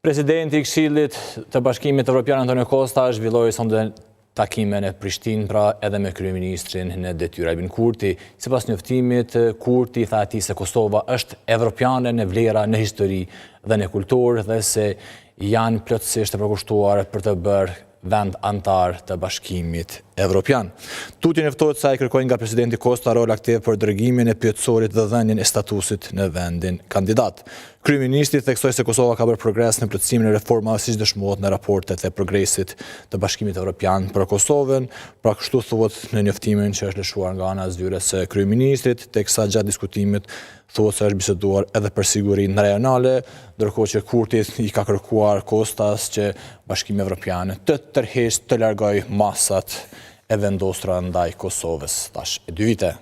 Presidenti i Këshillit të Bashkimit Evropian Antonio Costa zhvilloi sonte takime në Prishtinë, pra edhe me kryeministrin në detyrë Albin Kurti. Sipas njoftimit, Kurti i tha atij se Kosova është evropiane në vlera, në histori dhe në kulturë dhe se janë plotësisht të përkushtuar për të bërë vend anëtar të Bashkimit Evropian. Tutje njoftohet se ai kërkoi nga presidenti Costa rol aktiv për dërgimin e pyetësorit dhe dhënien e statusit në vendin kandidat. Kryeministri theksoi se Kosova ka bërë progres në plotësimin e reformave siç dëshmohet në raportet e progresit të Bashkimit Evropian për Kosovën, pra kështu thuhet në njoftimin që është lëshuar nga ana e zyrës së kryeministrit, teksa gjatë diskutimit thuhet se është biseduar edhe për sigurinë rajonale, ndërkohë që Kurti i ka kërkuar Kostas që Bashkimi Evropian të tërheqë të largojë masat e vendosura ndaj Kosovës tash e dy vite.